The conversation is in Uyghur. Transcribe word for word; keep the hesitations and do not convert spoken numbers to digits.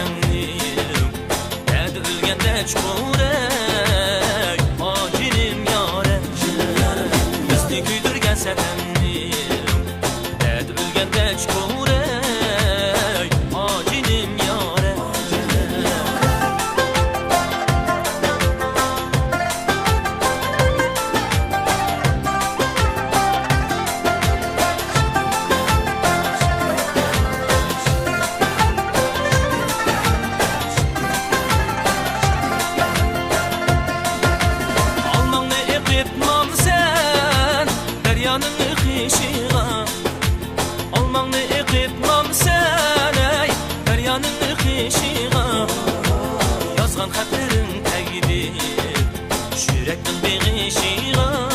سەننى، دەردى ئۆلگەندە چۇقۇر ئەي، ئاجىنىم يارەم. بىزنى كۆيدۈرگەن سەن ئەمدى، دەردى ئۆلگەندە چۇقۇر ئەي، ئاجىنىم يارەم. ئالماڭنى ئېقىتمامسەن دەريانىڭ ئېقىشىغا؟ ئالماڭنى ئېقىتمامسەن ئەي دەريانىڭ ئېقىشىغا؟ يازغان خەتلىرىڭ تەگدى يۈرەكنىڭ بېغىشىغا.